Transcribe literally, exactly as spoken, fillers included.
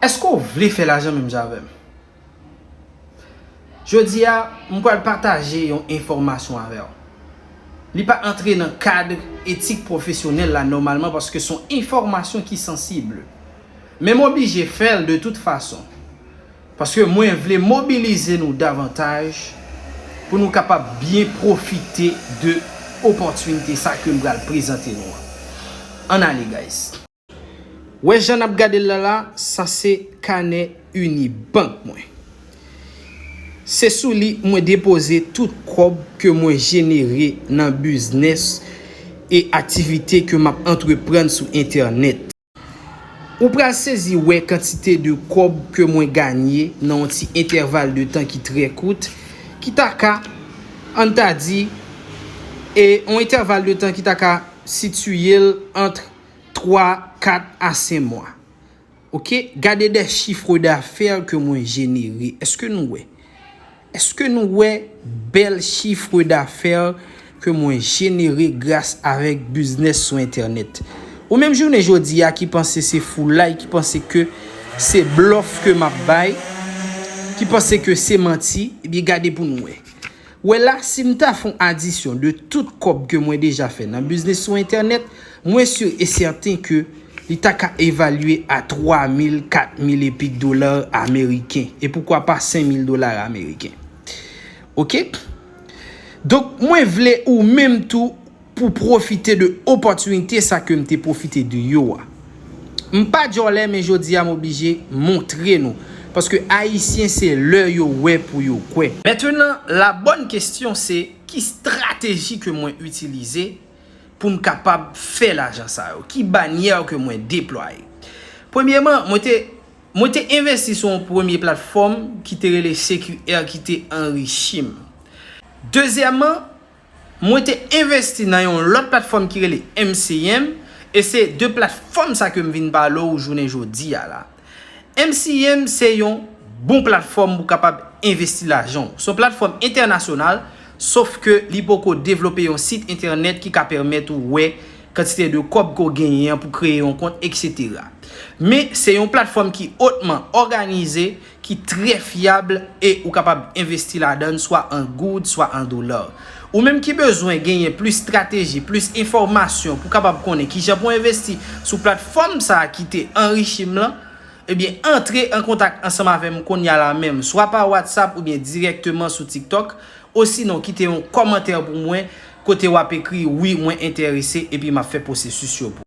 Èske w vle fè lajan menm jan avè m? Jodi a, m pral pataje yon enfòmasyon avè w. Li pa antre nan kad etik pwofesyonèl la nòmalman paske se yon enfòmasyon ki sansib. Men m oblije fè l de tout fason. Paske mwen vle mobilize nou davantaj pou nou kapab byen pwofite de opòtinite sa ke m pral prezante nou an. Ann ale, guys. Wè jan n ap gade l la la, sa se kanè Unibank mwen. Se sou li mwen depoze tout kòb ke mwen jenere nan biznès e aktivite ke m ap antreprann sou entènèt. Ou pral sezi wè kantite de kòb ke mwen ganye nan yon ti entèval de tan ki trè kout, ki ta ka, ann ta di, e yon entèval de tan ki ta ka sitiye l ant twa, kat a senk mwa. Oke, gade de chiffre d'affaires ke mwen jenere. Èske nou wè? Èske nou wè bèl chiffre d'affaires ke mwen jenere gras avèk biznès sou entènèt? Ou menm jounen jodi a ki panse se foulay, ki panse ke se blòf ke m ap bay, ki panse ke se manti, ebyen gade pou nou wè. Wè la, si m ta fè yon adisyon de tout kòb ke mwen deja fè nan biznis sou entènèt, mwen si e sèten ke li ta ka evalye a twa mil, kat mil epik dola ameriken, e poukwa pa senk mil dola ameriken. Oke? Donk, mwen vle ou menm tou pou pwofite de opòtinite sa ke m te pwofite de yo a. M pa djòlè, men jodi a m oblije montre nou. Paske Ayisyen se lè yo wè pou yo kwè. Mentenan, la bòn kesyon se, ki estrateji ke mwen itilize pou m kapab fè lajan sa yo? Ki banyè ke mwen deplwaye? Premyèman, mwen te, mwen te envesti sou yon premye platfòm ki te rele C Q R ki te anrichi m. Dezyèmman, mwen te envesti nan yon lòt platfòm ki rele M C M, e se de platfòm sa ke m vin pale w jounen jodi a la. M C M se yon bon platfòm pou kapab envesti lajan w. Se yon platfòm entènasyonal, sof ke li poko devlope yon sit entènèt ki ka pèmèt ou wè kantite de kòb ke w genyen an pou kreye yon kont, etsetera. Men se yon platfòm ki otman òganize, ki trè fyab e ou kapab envesti ladan l swa an goud, swa an dola. Ou menm ki bezwen genyen plis estrateji, plis enfòmasyon pou kapab konnen kijan pou envesti sou platfòm sa a ki te anrichi m lan, ebyen, antre an kontak ansanm avè m kounye a la menm, swa pa WhatsApp oubyen dirèkteman sou TikTok, osinon kite yon kòmantè pou mwen kote w ap ekri, "Wi, mwen enterese," epi m ap fè pwosesis yo pou